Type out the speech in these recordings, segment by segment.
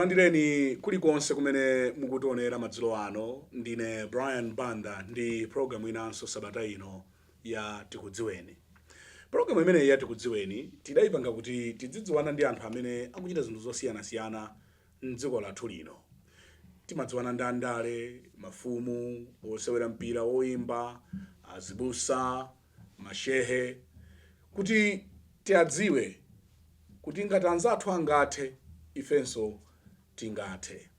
Ndikulandireni kulikonse kumene mukutionera madzulo ano. Ndine Brian Banda ndi programu inanso sabata ino ya Tikudziweni. Programu imeneyi ya Tikudziweni tidayipanga kuti tidzidziwana ndi anthu amene akuchita zinthu zosiyanasiyana mdziko lathu lino. Timadziwana ndi andale, mafumu, osewera mpira, oyimba, azibusa, mashehe, kuti tiadziwe kuti ngati anzathu angathe, ifenso tingathe.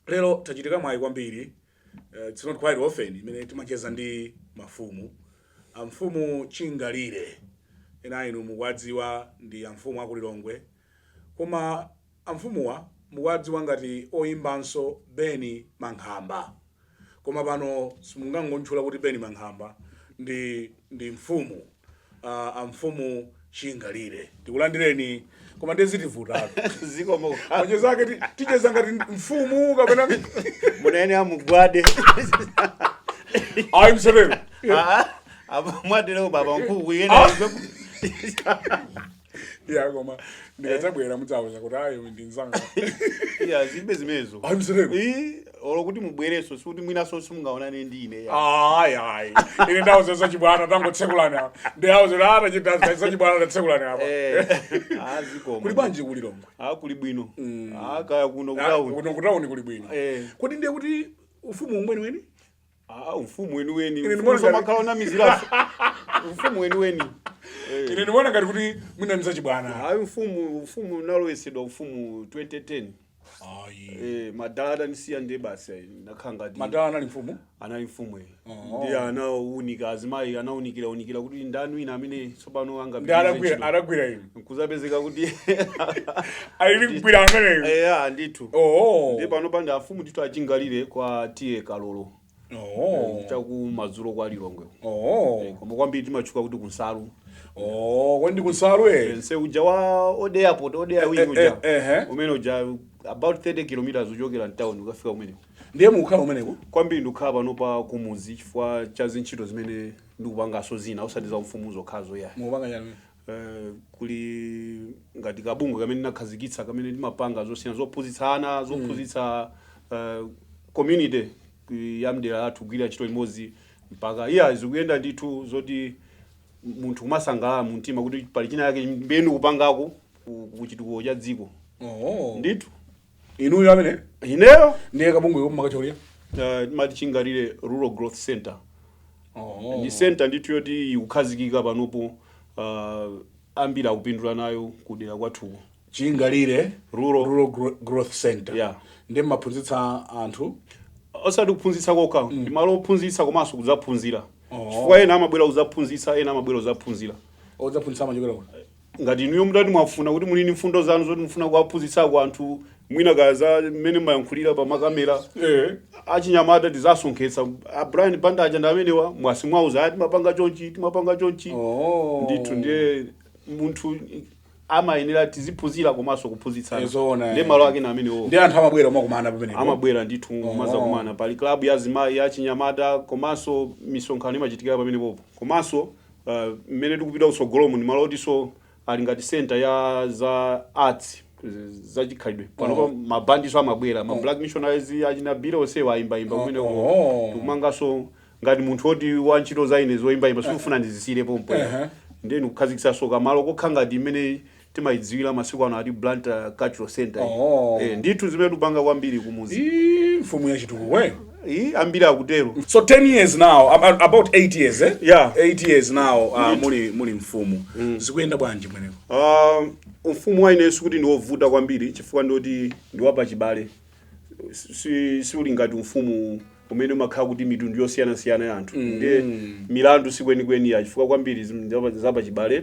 Lero tachitika mwayi kwambiri. It's not quite often imene timacheza ndi mafumu. Amfumu Chingalire, ena inu mukuwadziwa ndi amfumu akulilongwe, koma amfumuwa mukuwadziwa ngati oyimbanso Beni Mankhamba. Koma pano simungangontchula kuti Beni Mankhamba, ndi mfumu. Amfumu Chingalire, tikulandireni, koma ndizitivutatu. Zikomo. Macheza ake ticheza ngati mfumu kapena Munene amugwade. Ayi, mserero. Apo mwadero baba mkuu yena. Ya, koma ndikadzabwera mudzawuza kuti ayi, uyu ndi mzanga. Ya, zibe zimezo. Ayi, mserero. Olo kuti mubwereso sikuti mwinaso simungaonane ndi ine ya. Ayi, ayi, ine ndauza zachibwana, tangotsekulani apa. Ndauza atachita zachibwana, tatsekulani apa. Eh, zikomo. Kuli bwanji kulilongwe? Ah, kuli bwino. Ah, kaya kuno kutauni. Kuno kutauni kuli bwino. Eh. Kodi ndiye kuti ufumu umweniweni? Ah, ufumu weniweni. Ine Ufumu ndimaona somakhala onamiziraso. Ufumu weniweni. Ine ndimaona ngati kuti mwina ndi zachibwana. Ayi, ufumu unalowesedwa ufumu 2010. Ayi. Eh, madala atanisiya ndiye basi nakhala ngati Madala anali mfumu? Anali mfumu, eh. Oh. Ndiye anawunika azimayi, anawunikira unikira kuti ndani wina amene tsopano Ndi angapitirize adagwira ntchito. Adagwira inu. Nkuzapezeka kuti Alili kugwira ameneyo. Eya, ndithu. Oh. Ndiye pano pandi afumu ndithu Achingalire kwa T/A Kalolo, chakumadzulo kwa Lilongwe. Koma kwambiri timatchuka kuti kunsalu. Oh, kodi ndi kunsalu, eh? Nse uja wa Old Airport, Old Air Wing uja, eh. umene uja, about 30 kilometers uchokera mtown ukafika kumeneko. Ndiye mukukhala umeneko? Kwambiri ndikukhala pano pa kumuzi chifukwa cha zintchito zimene ndikupanganso zina, osati za ufumu zokhazo yayi. Mukupanga chani? Kuli ngati kabungwe kamene nakhazikitsa kamene ndimapanga zosiyana, zophunzitsa ana, zophunzitsa community ya mdera lathu, kugwira ntchito limodzi mpaka iya zikuyenda ndithu, zoti munthu kumasangalala mu mtima kuti pali china yake mbeni kupangako ku chitukuko cha dziko. Ndithu. Inuyo amene? Ineyo. Ndiye kabungwe komakacholera? Timati Chingalire Rural Growth Center. Oh. Ndi center ndithu yoti ikukhazikika panopo, ambiri akupindula nayo kudera kwathuko. Chingalire Rural Rural Growth Center. Yeah. Ndiye mmaphunzitsa anthu? Osati kuphunzitsa kokha, ndi malo ophunzitsa komanso kudzaphunzira, chifukwa ena amabwera kudzaphunzitsa, ena amabwera kudzaphunzira. Odzaphunzitsa amachokera kuti? Ngati inuyo mutati mwafuna kuti muli ndi mfundo zanu zoti mufuna kuwaphunzitsako anthu, mwina kaya za mmene mayankhulira pa makamera, achinyamata tizasonkhetsa, a Brian Banda aja ndi amenewa, mwasimwauza ati timapanga chonchi, timapanga chonchi. Ndithu, ndiye munthu amayenera tiziphunzira komanso kuphunzitsana. Zoona, Ndiye eh. malo ake na amenewo. Ndi anthu amabwera umakumana pamenepo? Amabwera ndithu, mazakumana. Pali club ya azimayi, ya chinyamata, komanso misonkhano imachitikira pamenepopo. Komanso mmene tikupita kutsogolomo ndi malo otinso ali ngati center ya za arts, zachikhalidwe. Panopo mabandiso amabwera, ma Black Missionaries, achina Bile onsewa ayimbayimba kumeneko. Tikumanganso ngati munthu woti wa ntchito za ine zoyimbayimba, sikufuna ndizisiyire pompo. Ndiye ndikukhazikitsanso kamalo kokha ngati imene timayidziwira masiku ano ati Blantyre Cultural Center. Eh, ndithu zimene tikupanga kwambiri kumuzi. Ii, mfumu ya chitukuko, eh? Ii, ambiri akutero. So 10 years now, about 8 years, eh? Yeah. 8 years now, muli mfumu. Zikuyenda bwanji mweneko? Ufumu wa ineyo sikuti ndiwovuta kwambiri, chifukwa ndoti ndiwapachibale, siuli ngati ufumu umene umakhala kuti mitundu yosiyanasiyana ya anthu, ndiye milandu sikwenikweni ya, chifukwa kwambiri zapachibale.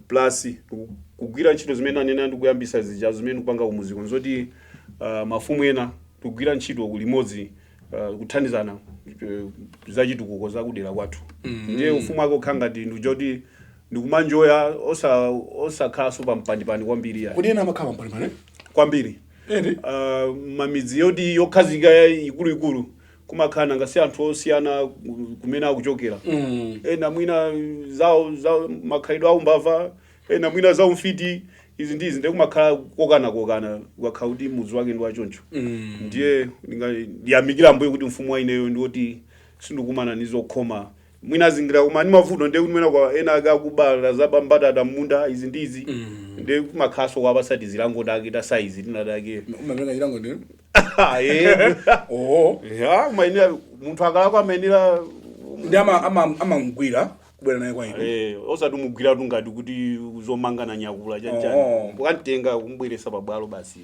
Plus kugwira ntchito zimene anena ndikuyambisa zija zimene ndikupanga kumuziko, nzoti mafumu ena tikugwira ntchito limodzi, kuthandizana zachitukuko zakudera kwathu. Ndiye ufumu wake ukhala ngati ndikuja kuti ndikumanjoya, osakhalanso pampandipandi kwambiri ya. Kodi ena amakhala pampanipani? Kwambiri. Eti? Mamidzi yoti yokhazika ikuluikulu kumakhala nanga si anthu osiyana kumene akuchokera. Ena mwina zawo za makhalidwe aumbava, ena mwina za umfiti. Izi ndizi ndiye kumakhala kokana kokana, ukakhala kuti mudzi wake ndi wachoncho. Ndiye ndiyamikira Ambuye kuti mfumu wa ineyo ndiwoti sindikumana ndi zokhoma. Mwina azingira koma ndi mavuto, ndiye kuti mwina kwa ena ake akubala zaba mbatata m'munda, izi ndizi, ndiye kumakhalanso kwapasa tizilango take ta saizi tinatake. Umapenga chilango ndi Eh. Oh. Ya, umayenera, munthu akalakwa amayenera Ndi amamgwira kubwera naye kwa inu? Eh, osati umugwiratu ngati kuti zomangana nyakula chanchani. Ukamtenga kumbweresa pabwalo basi,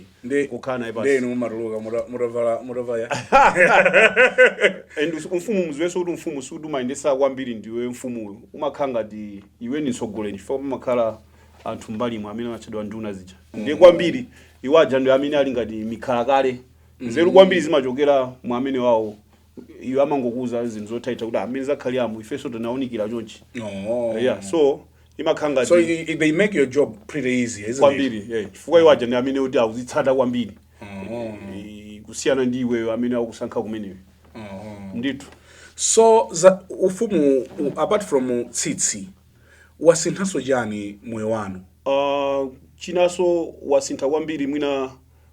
kukhala naye Ndi pasi. Inu mumatuluka mutavala And mfumu, muziwenso kuti mfumu sikuti umayendesa kwambiri ndiwe mfumuyo, umakhala ngati iwe ni mtsogoleri, chifukwa pamakhala anthu mbalimo amene amatchedwa nduna zija. Ndiye kwambiri iwo aja ndi amene ali ngati mikhalakale, nzeru kwambiri zimachokera mwa amene wawo. Iwo amangokuza zinthu zothaitha kuti amene zakhali amu ifenso tinawunikira chonchi. Yeah, so imakhala ngati So they make your job pretty easy, isn't it? Kwambiri, yeah. Chifukwa iwo aja ndi amene kuti akuzitsata kwambiri. Kusiyana ndi iweyo amene akusankha kumeneyo. Ndithu. So za ufumu, apart from tsitsi, wasinthanso chani moyo wanu? Chinanso wasintha kwambiri mwina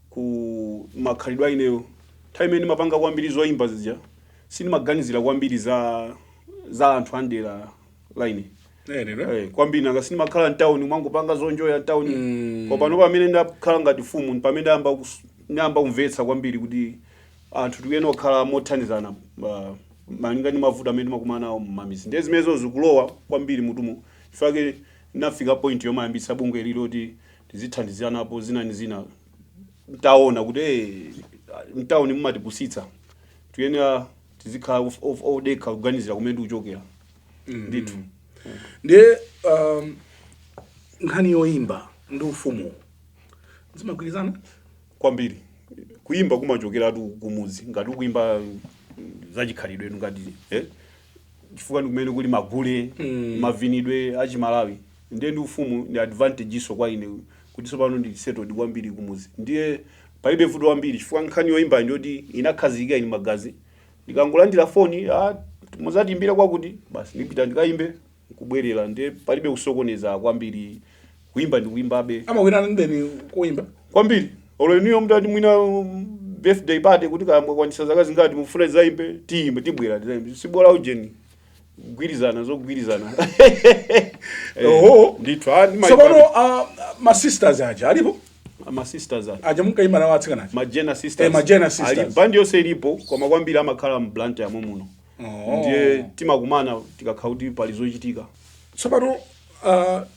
ku makhalidwe aineyo. Nthawi imene ndimapanga kwambiri zoyimba zija, sindimaganizira kwambiri za anthu andera line. Eh. Eh, kwambiri nanga sindimakhala mtawuni, mwangopanga zonjoya mtawuni. Koma pano pamene ndakhala ngati mfumu, pamene ndayamba kumvetsa kwambiri kuti anthu tikuyenera kukhala mothandizana, malinga ndi mavuto amene timakumana nawo mmamizi. Ndiye zimenezo zikulowa kwambiri mutumu, chifukwa nafika point yomayambitsa bungwe liloti tizithandizanapo zina ndi zina. Ntaona kuti mtawuni mumatipusitsa, tiyenera tizikhala odekha, kuganizira kumene tikuchokera ndithu. Ndiye nkhani yoyimba ndi ufumu zimagwirizana? Kwambiri. Kuyimba kumachokeratu kumudzi, ngati ukuimba zachikhalidwe ngati chifukwa ndi kumene kuli magule, mavinidwe achimalawi. Ndiye ndi ufumu ndi advantage iso kwa ine kuti tsopano ndi settled kwambiri kumudzi, ndiye palibe vuto kwambiri, chifukwa nkhani yoyimba ndiyoti inakhazikika ine magazi. Ndikangolandira foni, ah, muzatiimbira kwakuti, basi ndipita ndikayimbe nkubwerera. Ndiye palibe kusokoneza kwambiri, kuyimba ndikuyimbabe. Amakwirana ndeni kuimba? Kwambiri. Olo inuyo mutati mwina birthday party, kuti kaya mwakwanisa zaka zingati, mufuna tizayimbe, tiyimbe, tibwera tizayimbe, sibola ujeni kugwirizana zogwirizana. Oho. Ndithu, ah, ndimayimba. Tsopano ma sisters aja alipo? Ma sisters aja? Aja munkayimba nawo, atsikana aja. Majena Sisters? Eh, Majena Sisters. Ali bandi yonse ilipo, koma kwambiri amakhala m'Blantyre muno. Ndiye timakumana tikakhala kuti pali zochitika. Tsopano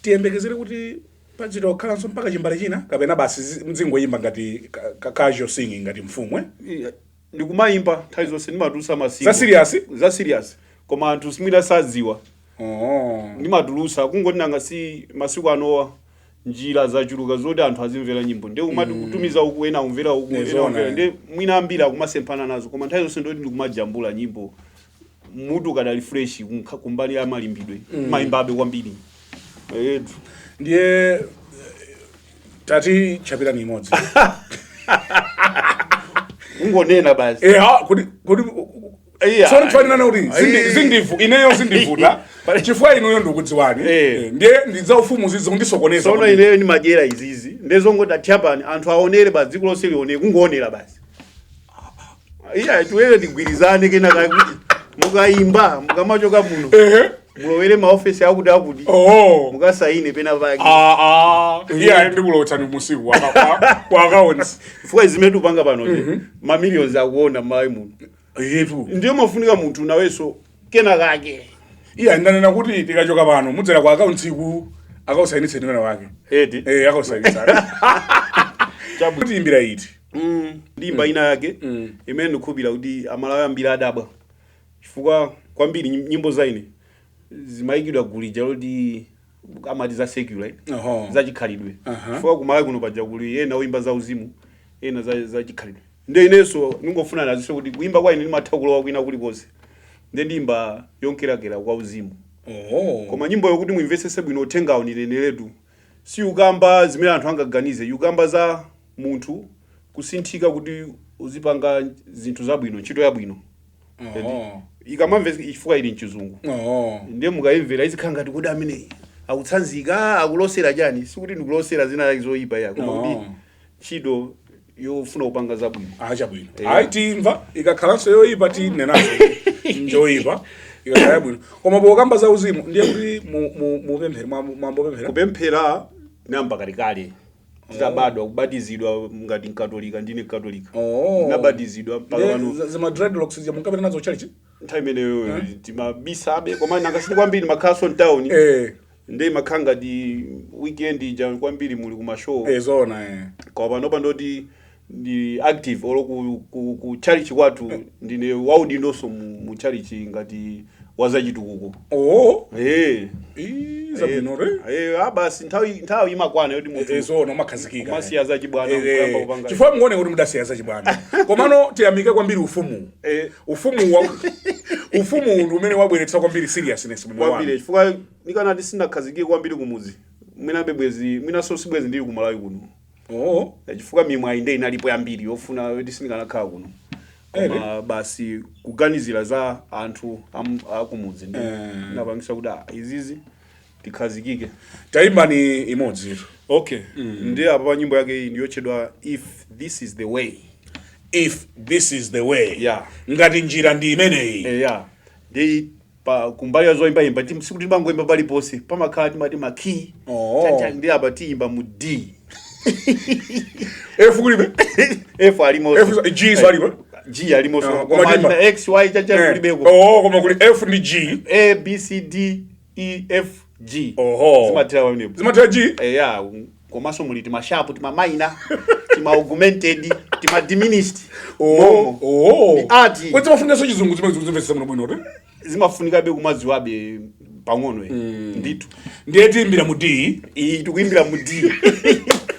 tiyembekezere kuti pachita kukhalanso mpaka chimbale china, kapena basi mzingoyimba ngati casual singing ngati mfumu, eh? Ndikumayimba nthawi zonse, ndimatulusa ma single. Za serious? Za serious, koma anthu simwina sadziwa. Ndimatulusa, kungoti nanga si masiku anowa njira zachuluka zoti anthu azimvera nyimbo, ndiye kumati kutumiza uku, ena akumvera uku, ena akumvera, ndiye mwina ambiri akumasemphana nazo. Koma nthawi zonse ndoti ndikumajambula nyimbo, mutu ukadali fresh kumbali ya malimbidwe, mayimbabe kwambiri. Etu. Ndiye tati chapirani imodzi. Ungonena basi. Eh, ha, kuti Iya. tsono tifanirana kuti zindivu ineyo zindivuta, chifukwa inuyo ndikudziwani. Ndiye ndidza ufumu zikundisokoneza Sono kwambiri. ineyo ndimadyera izizi, ndezongoti atyapani anthu aonere basi, dziko lonse lionere, kungoonera basi. Iya, tiwere tigwirizane kenaka kuti mukayimba, mukamachoka muno, mulowere maofesi akuti akuti, mukasaine pena pake. Ah, ah. Iya, ndikulowetsani musiku kwa accounts. Chifukwa zimene tikupanga pano, ma millions akuona m'Malawi muno. Ndiye mafunika munthu nawenso kena kake. Iya, ndanena kuti tikachoka pano mudzera kwa accounts ku akausayinitseni wena wake. Eti? Eh, akausayinitsani. Kuti imbira iti? Ndimba ina yake imene ndikukhulupirira kuti Amalawi ambiri adabwa, chifukwa kwambiri nyimbo zaine zimayikidwa gulija loti amati za secular, zachikhalidwe. Chifukwa kumalawi kuno paja kuli ena oyimba za uzimu, ena za chikhalidwe. Ndiye inenso ndingofuna nazinso kuti kuimba kwa ine ndimatha kulowa kwina kulikonse. Ndiye ndimba yonkerakera kwa uzimu. Koma nyimbo yokuti muimvetsese bwino uthengawo, nineneretu, si ukamba zimene anthu angaganize, ukamba za munthu kusinthika kuti uzipanga zinthu zabwino, ntchito yabwino. Ikamamve, chifukwa ili mchizungu, ndiye mukayimvera izikhala ngati kuti ameneyi Akutsanzika, akulosera chani? Sikuti ndikulosera zina zake zoyipa ya, koma No. kuti ntchito yofuna kupanga zabwino. Ah, chabwino. Eh. Ayi, timva. Ikakhalanso yoyipa tinenaso njoyipa, ikakhala yabwino. Koma pokamba za uzimu, ndiye kuti mupemphere, mwambopemphera? Kupemphera namba kalekale titabadwa, kubatizidwa ngati mkatolika, ndine mkatolika. Oh. Nabatizidwa mpaka Ndiye pano. zima dreadlocks zija munkapita nazo church? Nthawi imeneyo timabisabe, koma nangasiti kwambiri makhaso mtown, ndi makhala ngati weekend ija kwambiri muli kumashow. Eh, zona eh. Koma panopa ndoti ndi active, olo ku church kwathu ndine waudindonso mu church ngati wazachitukuko. Oh. Eh. Ii, zabwino re. Eh, ah, basi, nthawi imakwana yoti munthu Eh, zona, umakhazikika. Umasiya zachibwana, kuyamba kupanga. Chifukwa muone kuti mudasiya zachibwana, komano tiyamike kwambiri ufumu. Ufumu ndi umene wabweretsa kwambiri seriousness mu moyo Kwambiri, wanu. chifukwa nikanati sinakhazikike kwambiri kumuzi, mwinabe bwezi mwinaso sibwezi ndili kumalawi kuno. Chifukwa mimwayi nde inalipo yambiri yofuna yoti sindikanakhala kuno, koma basi kuganizira za anthu akumudzi ndi inapangisa kuti ah, izizi tikhazikike. Tayimbani imodzi. Okay, ndi apa pa nyimbo yake iyi ndiyotchedwa "If This Is The Way". "If This Is The Way". Yeah. Ngati njira ndi imeneyi. Eh, yeah, ndi pa kumbali ya zoyimbayimba, sikuti timangoyimba paliponse, pamakhala timati ma key. Ndi apa tiyimba mu D. F kulibe? F alimo. F, G so alipo? G alimo. Ah, koma koma timba. X, Y chacha kulibeko. Oh, koma kuli F ndi G. A, B, C, D, E, F, G. Oho. Zimathera pamenepo. Zimathera G. Eh, yeah, komanso muli tima sharp, tima minor, tima augmented, tima diminished. Oh. Momo. Oh. Ndi art. Kodi zimafunika chizungu zimene zimvetsetsa muno bwino te? Zimafunikabe kumadziwabe pang'ono, ndithu. Ndiye tiyimbira mu D. Iyi tikuimbira mu D,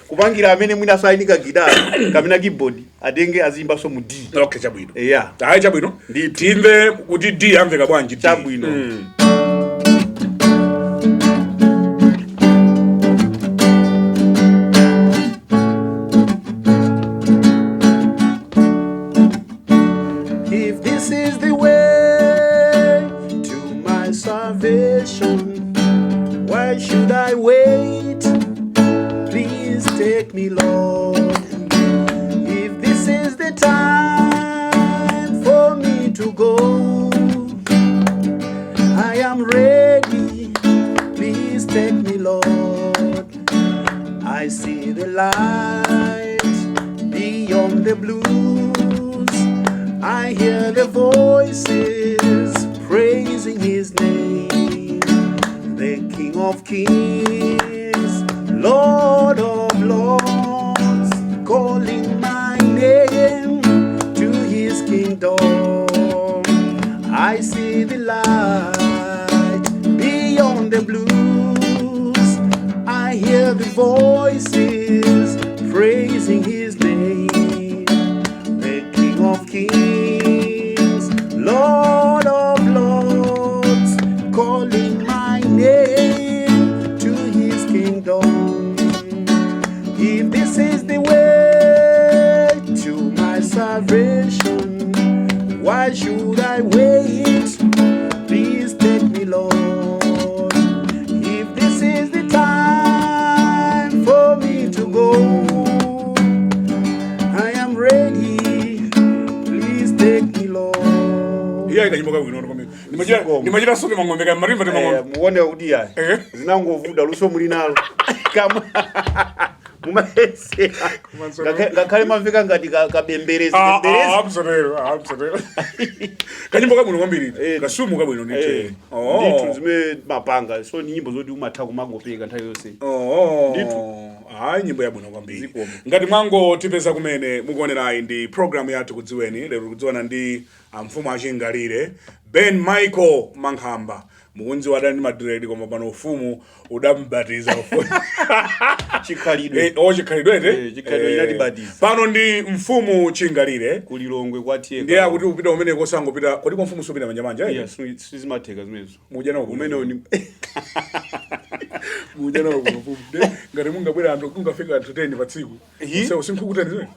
kupangira amene mwina sayinika gitara kapena keyboard atenge aziyimbanso mu D. Okay, chabwino. Yeah. Ayi, chabwino. Ndithu. Timve kuti D amveka bwanji, D. Chabwino. If this is the way to my salvation, why should I wait? Please take me, Lord. If this is the time for me to go, I am ready. Please take me, Lord. I see the light beyond the blues. I hear the voices praising his name, the King of Kings, Lord of Lords, calling my name to his kingdom. I see the light beyond the blues. I hear the voices praising his name, the King of Kings, Lord of Lords, calling my name to his kingdom. If this is the way to my salvation, why should I wait? Please take me, Lord. If this is the time for me to go, I am ready. Please take me, Lord. Iya, kanyimbo kabwino kwambiri. Nimachita Zikomo. Nimachita sote mang'ombe kaya marimba ndi mang'ombe. Muone kuti yayi, zinangovuta, luso muli nalo, kama mumayesera. Ngakhale mamveka ngati kabemberezi bemberezi. Ah, msotero, ah, msotero. Kanyimbo kabwino kwambiri. Kasumu kabwino ndithu. Oh. Ndithu, zimene mapanga so ni nyimbo zoti umatha kumangopeka nthawi yonse. Oh. Ndithu. Hayi, nyimbo yabwino kwambiri. Zikomo. Ngati mwangotipeza kumene, mukuonerayi ndi program yathu Tikudziweni. Lero tikudziwana ndi amfumu achingalire Ben Michael Mankhamba. Mukunzi adali ndi madread, koma pano ufumu udambatiza ufumu. Chikhalidwe. Eh, oh, chikhalidwe. Eh, chikhalidwe chinatibatiza. Pano ndi mfumu Chingalire. Kulilongwe kwatiyeka. Ndiye akuti upita umene kosangopita kodi kwa mfumu supita manjamanja, eh? Yeah, sizimatheka zimenezo. Muja nawo kuno. Umene ni Muja nawo kuno mfumu. Ngati mungabwera anthu, kungafika anthu 10 pa tsiku. Hi? So sinkhuku 10 zimene.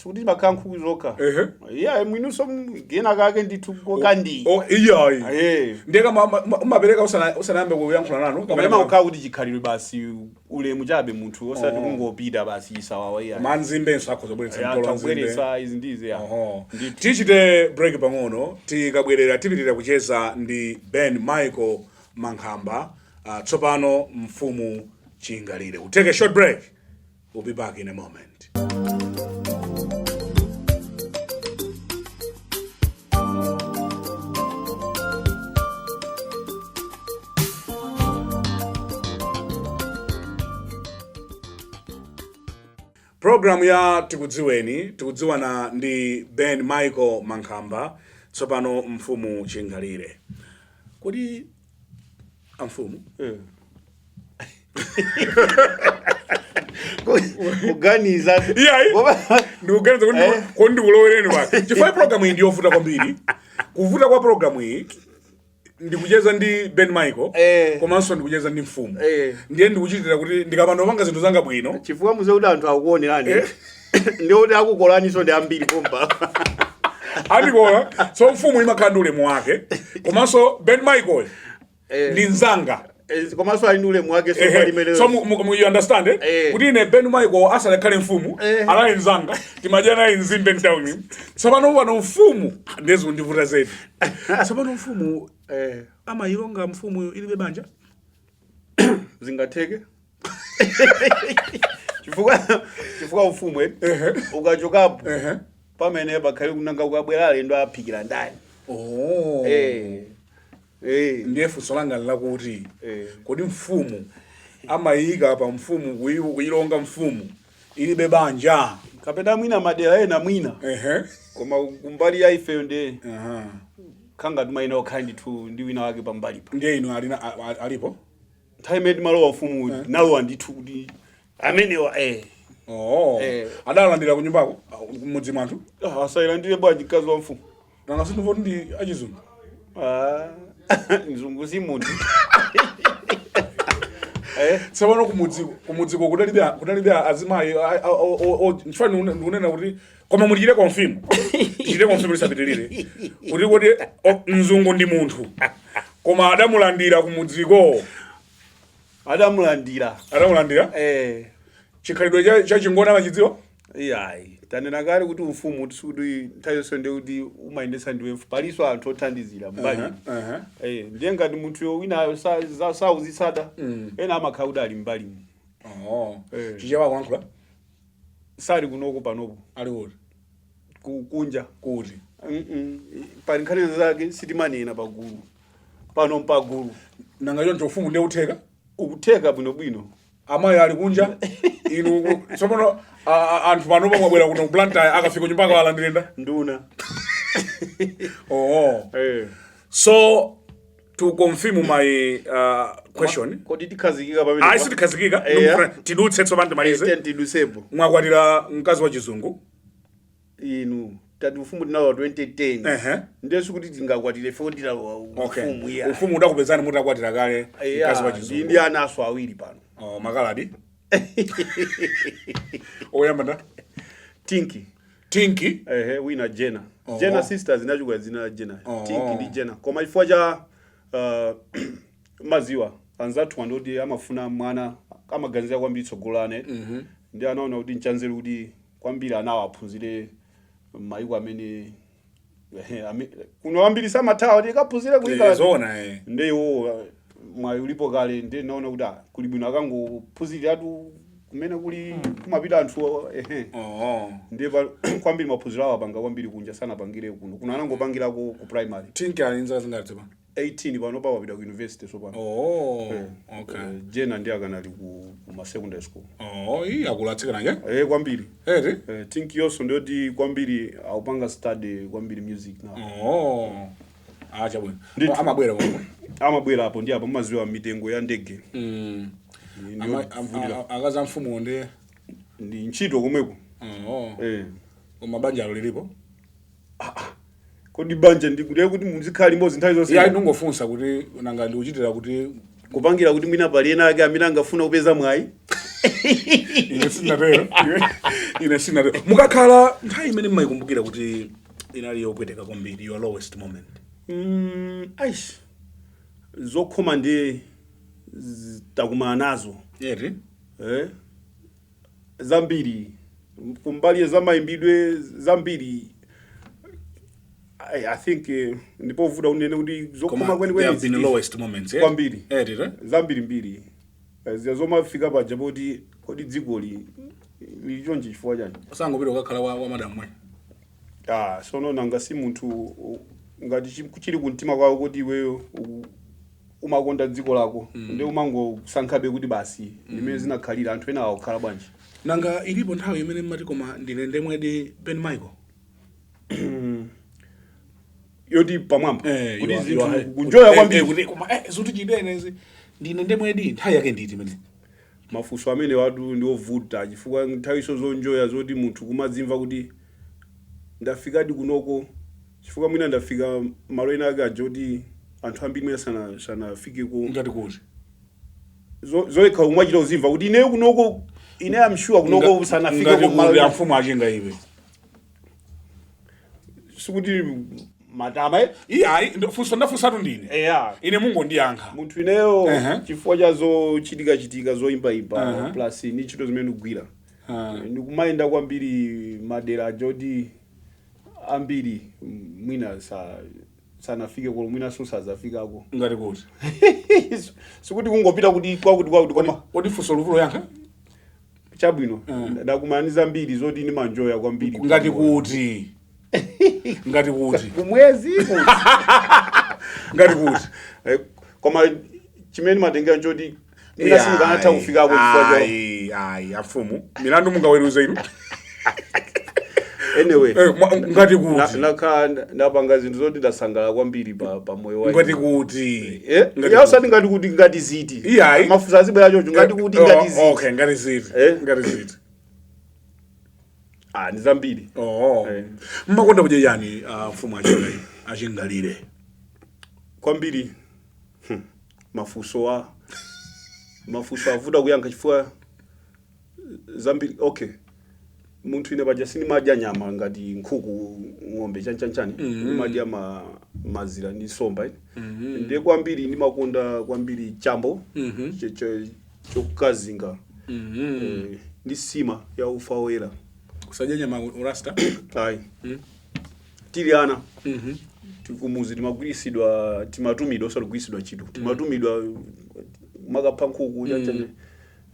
Sikuti makhala nkhuku zokha. Ehe. Iya, mwinunso gena kake ndithu kokandi. Oh, iyayi. Eh. Ndiye kama umapereka usanayambe kuyankhula nanu? Kapena makukhala kuti chikhalidwe basi, ulemu chabe, munthu osati kungopita basi isawawa, iya. Manzimbenso akhoza kubweretsa mtolo wa nzimbe. Atabweretsa izi ndizi, ya. Oho. Tichite break pang'ono, tikabwerera tipitirira kucheza ndi Ben Michael Mankhamba, tsopano mfumu Chingalire. We'll take a short break, we'll be back in a moment. Programu ya Tikudziweni, tikudziwana ndi Ben Michael Mankhamba, tsopano mfumu Chingalire. Kodi amfumu, Kuganiza. Iyayi, ndikuganiza kuti kodi ndikulowereni pake, chifukwa programu iyi ndiyovuta kwambiri. Kuvuta kwa programu iyi, ndikucheza ndi Ben Michael komanso ndikucheza ndi mfumu. Ndiye ndikuchitira kuti ndikapanda kupanga zinthu zanga bwino. Chifukwa muze kuti anthu akukuonerani, ndi kuti akukolaninso ndi ambiri pompa. Andikola. So mfumu imakhala ndi ulemu wake, komanso Ben Michael ndi mzanga. Komanso ali ndi ulemu wake, so Ehe. pali So you understand, eh? Eh. Kuti ine Ben Michael asanakhale mfumu, anali mzanga, timadya naye nzimbe mtawuni. Tsopano pano mfumu, ndiye zikundivuta zedi. Tsopano mfumu amayilonga mfumu ilibe banja? Zingatheke, chifukwa ufumu ukachokapo, pamene pakhale kunanga ukabwera alendo aphikira ndani? Oh. Eh. Ndiye funso langa lakuti, kodi mfumu amayika pa mfumu kuyilonga mfumu ilibe banja? Kapena mwina madera ena mwina, koma kumbali ya ifeyo ndi khanga timayina okhala ndithu ndi wina wake pambalipa. Ndiye inu alina alipo? Nthawi imene timalowa ufumu, nalowa ndithu kuti amenewa Oh. Adalandira kunyumbako, mudzi mwanthu? Ah, asayilandire bwanji mkazi wa mfumu? Nanga sindivoti ndi achizungu? Ah, mzungu si munthu. Tsopano kumudziko kudalibe azimayi nchifukwa ndikunena kuti, koma muchite confirm, tichite confirm lisapitirire, kuti mzungu ndi munthu, koma adamulandira kumudziko? Adamulandira. Adamulandira? Eh. Chikhalidwe cha chingoni amachidziwa? Iyayi, tanena kale kuti ufumu sikuti nthawi yonse ndi kuti umayendetsa ndiwe mfumu, palinso anthu othandizira mbali. Eh, ndiye ngati munthuyo winayo sauzitsata, ena amakhala kuti ali mbali. Oh. Eh. Chichewa kulankhula? Sali kunoko panopo. Ali kuti? Kunja. Kuti? Pali nkhani zake sitimanena pagulu pano, mpagulu. Nanga choncho ufumu ndiye utheka? Ukutheka bwinobwino. Amayi ali kunja, inu tsopano anthu panopa mwabwera kuno ku Blantyre, akafika kunyumba akawalandirenda? Nduna. Oh. Eh. So to confirm my question, Kodi tikhazikika pamene? Ayi, sitikhazikika. Tidutse tsopano, timalize. Tidusepo. Mwakwatira mkazi wa chizungu. Inu, tati ufumu tinalowa 2010. Ndiye sikuti tingakwatire fo tilalowa ufumu, iya. Ufumu udakupezani mutakwatira kale mkazi wa chizungu. Ndi anaso awiri pano. Oh, makaladi oyamba nda? Tinki. Tinki. Ehe, wina Jena. Oh. Jena sisters, inachukwa dzina la Jena. Oh. Tinki ndi Jena, koma chifukwa cha maziwa anzathu andoti amafuna mwana, amaganizira kwambiri tsogolo ane, ndi anaona kuti nchanzeru kuti kwambiri anawo aphunzire mayiko amene kuno ambiri samathawa kuti kaphunzire ku England. Zoona, eh. Ndi iwo mwayi ulipo kale, ndi naona kuti kuli bwino akangophunziratu kumene kuli kumapita anthu, ehe. Oh. Ndiye kwambiri maphunziro awo apanga kwambiri kunja, sanapangire kuno. Kuno anangopangirako ku primary. Tinki ali nzaka zingati tsopano? 18 pano, pa wapita ku university tsopano. Oh, okay. Jena ndi akanali ku ma secondary school. Oh, iyi akulu atsikana nje. Eh, kwambiri. Eti? Tinki yonso ndiyoti kwambiri akupanga study kwambiri music now. Oh. Ah, chabwino. Amabwera komwe? Amabwera apo ndi apo, maziwa mitengo ya ndege. Ndiyo vutira. Akazi a mfumu ndi Ndi ntchito komweko. Oh. Eh. Koma banja lilipo? Kodi banja ndiye kuti muzikhala limodzi nthawi zonse? Iya, ndingofunsa kuti nanga ndikuchitira kuti Kupangira kuti mwina pali ena ake amene angafuna kupeza mwayi. Ine sinatero, ine sinatero. Mukakhala nthawi imene mmayikumbukira kuti inali yopweteka kwambiri, your lowest moment? Aish, zokhoma ndi takumana nazo. Eti? Eh? Zambiri kumbali za mayimbidwe, zambiri. I think ndipovuta kunene kuti zokhoma Koma kwenikweni there have been lowest moments, eh? Kwambiri. Eti, eh? Zambiri mbiri. Ziya zomafika paja poti kodi dzikoli lili chonchi chifukwa chani? Osangopita kukakhala wa madamu mwe. Ah, sono nanga si munthu ngati chili kumtima kwako kuti iweyo umakonda dziko lako, ndi umangosankhabe kuti basi, ndimene zinakhalira, anthu ena akukhala bwanji? Nanga ilipo nthawi imene mmati, "Koma ndine ndemwedi Ben Michael"? Yoti pamwamba kuti zinthu kunjoya kwambiri. Kuti koma zoti chitenezi ndine ndemwedi, nthawi yake nditi imene? Mafunso amene watu ndi ovuta, chifukwa nthawiso zonjoya zoti munthu kumadzimva kuti ndafikadi kunoko, chifukwa mwina ndafika malo ena ake aja kuti anthu ambiri mwina sanafikeko. Ngati kuti? Zoyekha umachita uzimva kuti ineyo kunoko, ine am sure kunoko sanafike Ngati kumalo. kuti amfumu achinga iwe? Sikuti matama, eh? Iyayi, funso ndafunsatu ndine. Eya. Ine mungondiyankha. Munthu ineyo, chifukwa cha zochitika chitika zoyimbayimba, plus ndi ntchito zimene ndikugwira, ndikumayenda kwambiri madera ajoti ambiri mwina sanafike kolo, mwinanso sazafikako. Ngati kuti? Sikuti kungopita kuti kwakuti kwakuti, koma Kodi funso luvulo yankha? Chabwino, ndakumana ndi zambiri zoti ndimanjoya kwambiri. Ngati kuti? Ngati kuti? Kumwezi. Ngati kuti? Koma chimene matengera nchoti mwina simukanatha kufikako chifukwa cha Ayi, ayi, afumu, milandu mungaweruze inu. Anyway, Ngati kuti? Nakhala ndapanga zinthu zoti ndasangalala kwambiri pa moyo wa Ngati kuti? Eh? Ngati Ya, usati ngati kuti, ngati ziti. Iyayi. Mafunso azibwera choncho, ngati kuti, ngati ziti. Okay, ngati ziti? Eh? Ngati ziti? Ah, ndi zambiri. Oh. Eh. Mmakonda kudya chani, mfumu achingalire? Kwambiri, mafunso avuta kuyankha chifukwa zambiri. Okay, munthu ine paja sindimadya nyama ngati nkhuku, ng'ombe, chanchanchani. Ndimadya mazira ndi nsomba, eh. Ndiye kwambiri ndimakonda kwambiri chambo chokazinga, ndi sima ya ufa woyera. Kusadya nyama, urasta? Ayi, tili ana tikumuzi timagwirisidwa, timatumidwa, osati ntchito, timatumidwa makapha nkhuku, chanchani.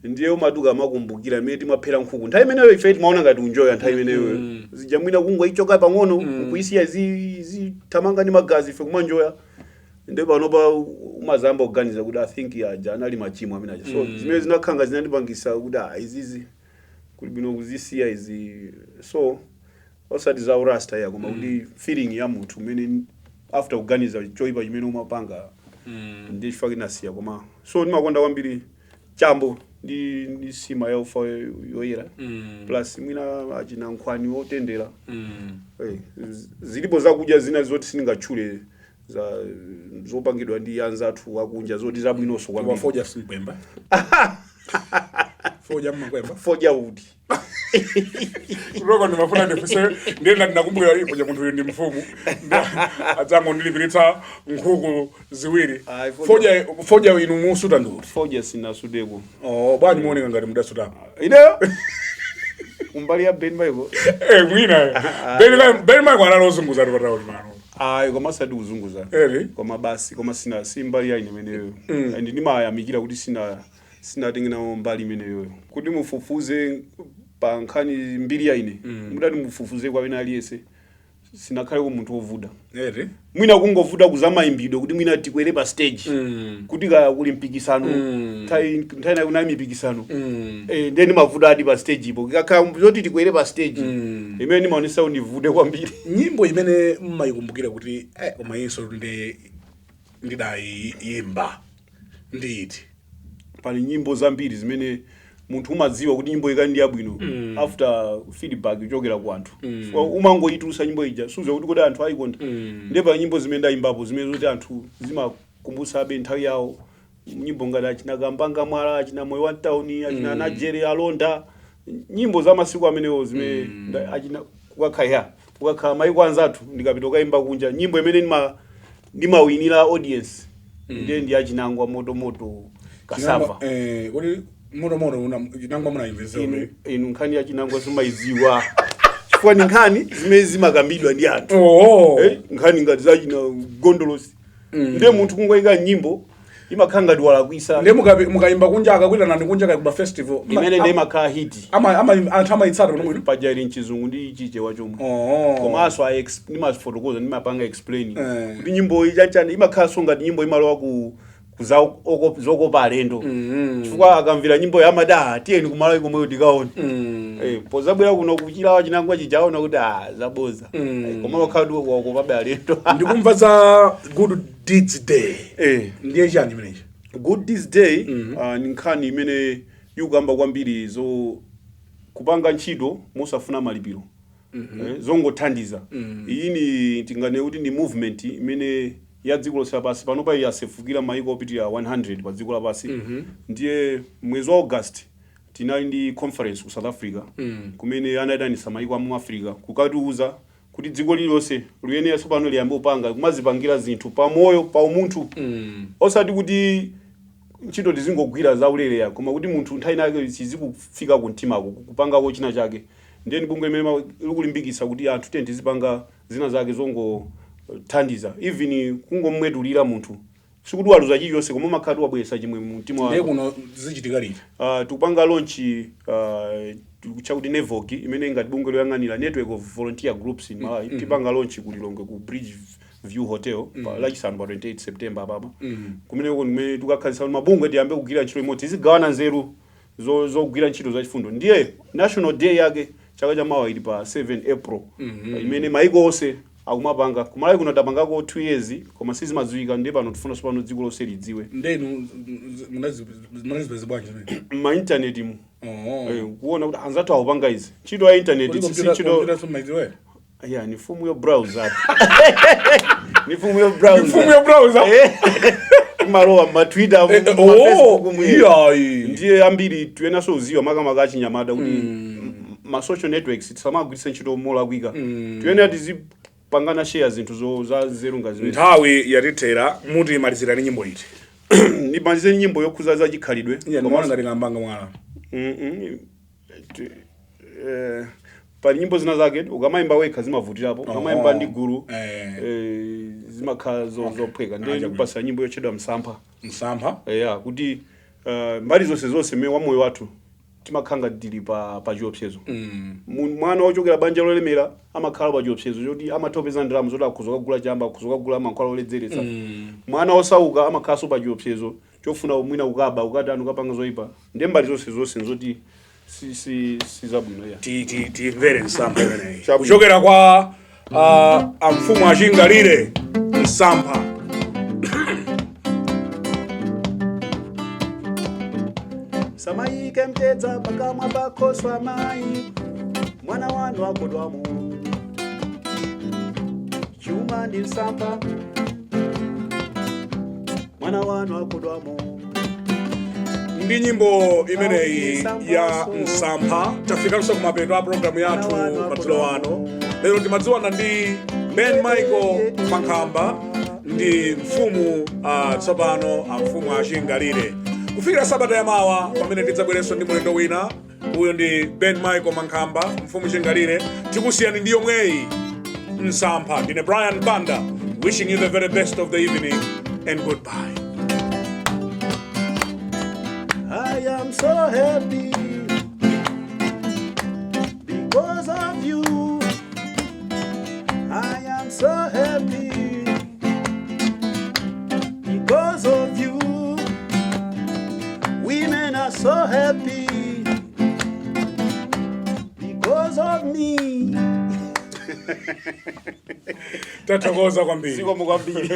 Ndiye umatuka amakumbukira imene timaphera nkhuku nthawi imeneyo. Ife timaona ngati unjoya nthawi imeneyo, zija mwina kungoichoka pang'ono nkuisiya zithamanga ndi magazi, ife kumanjoya. Ndiye panopa umazamba kuganiza kuti I think aja anali machimo amene aja. So zimene zinakhanga zinandipangisa kuti ah, izizi kuli bwino kuzisiya izi. So osati za urasta ya, koma kuti feeling ya munthu umene after kuganiza choyipa chimene umapanga, ndi chifukwa kinasiya. Koma so ndimakonda kwambiri chambo ndi sima ya ufa yoyera, plus mwina achina nkhwani wotendera. Eh, zilipo zakudya zina zoti sindingatchule, za zopangidwa ndi anzathu akunja, zoti zabwinonso kwambiri. Fodya simkwemba? Fodya mmakwemba? Fodya uti? Kuloko ndimafuna ndifuse, ndiye ndati ndakumbukira ipo cha munthu uyu ndi mfumu, adzango ndilipiritsa nkhuku ziwiri. Ayi, fodya. Fodya, fodya inu musuta nduti? Fodya sinasuteko. Oh, bwanji muoneka ngati mudasutapo? Ineyo kumbali ya Ben Michael? Eh, mwina Ben Michael analozunguza tipatauli pano. Ayi, koma sati kuzunguza. Eri? Koma basi, koma sina si mbali ya ine imeneyo, and ndimayamikira kuti sinatenge nawo mbali imeneyoyo. Kuti mufufuze pa nkhani mbiri ya ine, mutati mufufuze kwa wina aliyense, sinakhaleko munthu wovuta. Eri? Mwina kungovuta kuzamayimbidwe, kuti mwina tikwere pa stage, kuti kaya kuli mpikisano, nthawi nayo kunali mipikisano. Eh, ndiye ndimavuta adi pa stage ipo, kakhala zoti tikwere pa stage, imene ndimaonesa kuti ndivute kwambiri. Nyimbo imene mmayikumbukira kuti koma inso ndi ndidayimba nditi? Pali nyimbo zambiri zimene munthu umadziwa kuti nyimbo ikali ndi yabwino after feedback kuchokera ku anthu. Chifukwa umangoyitulutsa nyimbo ija, sudziwa kuti kodi anthu ayikonda. Ndiye pali nyimbo zimene ndayimbapo zimene zoti anthu zimakumbutsabe nthawi yawo. Nyimbo ngati achina Kambanga Mwala, achina Moyo wa Town, achina Najere Alonda, nyimbo za masiku amenewo zimene achina kukakhala kukakhala maiko anzathu, ndikapita kukayimba kunja, nyimbo imene ndimawinira audience ndiye ndi achinangwa Motomoto Kasava. Kodi Motomoto Chinangwa munayimvesa? Inu, nkhani ya chinangwa simayidziwa chifukwa ni nkhani zimene zimakambidwa ndi anthu. Oh. Nkhani ngati zachina Gondolosi, ndiye munthu kungoyika nyimbo imakhala ngati walakwisa. Ndiye mukayimba kunja, akakuitanani kunja kaikuba festival, Imene ndiye imakhala hit. Anthu amayitsata kuno bwino. Paja ili mchizungu ndi Chichewa chomwe. Oh. Komanso ndimafotokoza, ndimapanga explain kuti nyimbo iyi chanchani, imakhalanso ngati nyimbo imalowa ku kuza zokopa alendo, chifukwa akamvera nyimbo yamati, "Ah, tiyeni kumalawi komweyo tikaone." Pozabwera kuno kuchilawa chinangwa chijaona kuti, ah, zaboza. Koma wakhala kuti wakopabe alendo. Ndikumva za Good Deeds Day. Ndiye chani chimenechi? Good Deeds Day ni nkhani imene ikukamba kwambiri zo kupanga ntchito mosafuna malipiro, zongothandiza. Iyi ni tingane kuti ndi movement imene ya dziko lonse lapansi. Panopa yasefukira maiko opitirira 100 pa dziko lapansi. Ndiye mwezi wa August tinali ndi conference ku South Africa, kumene anayitanisa maiko amu Africa kukatiuza kuti dziko lililonse liyenera tsopano liyambe kupanga, kumazipangira zinthu pamoyo, pa umunthu, osati kuti ntchito tizingogwira zaulere ya, koma kuti munthu nthawi inake chizikufika kumtimako kupangako china chake. Ndiye ndi bungwe limene likulimbikitsa kuti anthu tiye tizipanga zina zake zongothandiza, even kungomwetulira munthu, sikuti waluza chilichonse, koma umakhala wabweretsa chimwe mu mtima Ndiye wako. kuno zichitika liti? Tikupanga launch chakuti NEVOG, imene ngati bungwe loyang'anira Network of Volunteer Groups in Malawi, tipanga launch ku Lilongwe ku Bridge View Hotel pa Lachisanu pa 28 September apapa, kumeneko kumene tikakhazikitsa kuti mabungwe tiyambe kugwira ntchito imodzi, tizigawana nzeru zogwira ntchito zachifundo. Ndiye national day yake chaka chamawa ili pa 7 April, imene maiko onse akumapanga. Kumalawi kuno tapangako 2 years, koma sizimadziwika. Ndiye pano tifuna pano dziko lonse lidziwe. Ndenu munazipeza bwanji zimene? Ma internet mu. Oh. Kuona kuti anzathu akupanga izi, ntchito ya internet. Kodi si computer ntchito computer sumayidziwe? Ya, ni mfumu yo browser, ni mfumu yo browser. Mfumu ya browser. Imalowa ma Twitter, ma Oh, Facebook mu. Iyayi. Ndiye ambiri tuyenaso uziwa, makamaka achinyamata, kuti ma social networks tisamagwiritse ntchito molakwika. Tuyenera tizipangana share zinthu za nzeru nga zimene. Nthawi yatithera, muti malizirani nyimbo iti? Ndimalize nyimbo yokhuza za chikhalidwe. Iya, ndimaona ngati Kambanga Mwala. Pali nyimbo zina zake ukamayimba wekha zimavutirapo, ukamayimba ndi gulu zimakhala zophweka. Ndiye ndikupasa nyimbo yotchedwa Msampha. Msampha. Ya, kuti mbali zonse zonse mmene wa moyo wathu timakhala ngati tili pa chiopsezo. Mwana wochokera banja lolemera amakhala pa chiopsezo choti amatha kupeza ndalama zoti akhoza kukagula chamba, akhoza kukagula mankhwala oledzeretsa. Mwana osauka amakhalanso pa chiopsezo chofuna mwina kukaba, kukatani, kukapanga zoyipa. Ndiye mbali zonse zonse nzoti si zabwino ya. Timvere Msampha imeneyi. Chabwino. Kuchokera kwa amfumu Achingalire, Msampha. Samayike mtedza pakamwa pakhoswa mayi, mwana wanu akodwamo. Chuma ndi msampha, mwana wanu akodwamo. Ndi nyimbo imeneyi ya Msampha tafikanso kumapeto a programu yathu madzulo ano. Lero timadziwana ndi Ben Michael Mankhamba, ndi mfumu tsopano amfumu Achingalire. Kufikira sabata yamawa pamene tidzabwerenso ndi mulendo wina, uyo ndi Ben Michael Mankhamba, mfumu Chingalire. Tikusiyani ndi yomweyi, Msampha. Ndine Brian Banda, wishing you the very best of the evening and goodbye. I am so happy because of you. I am so happy because of you. Women are so happy because of me. Tathokoza kwambiri. Zikomo kwambiri.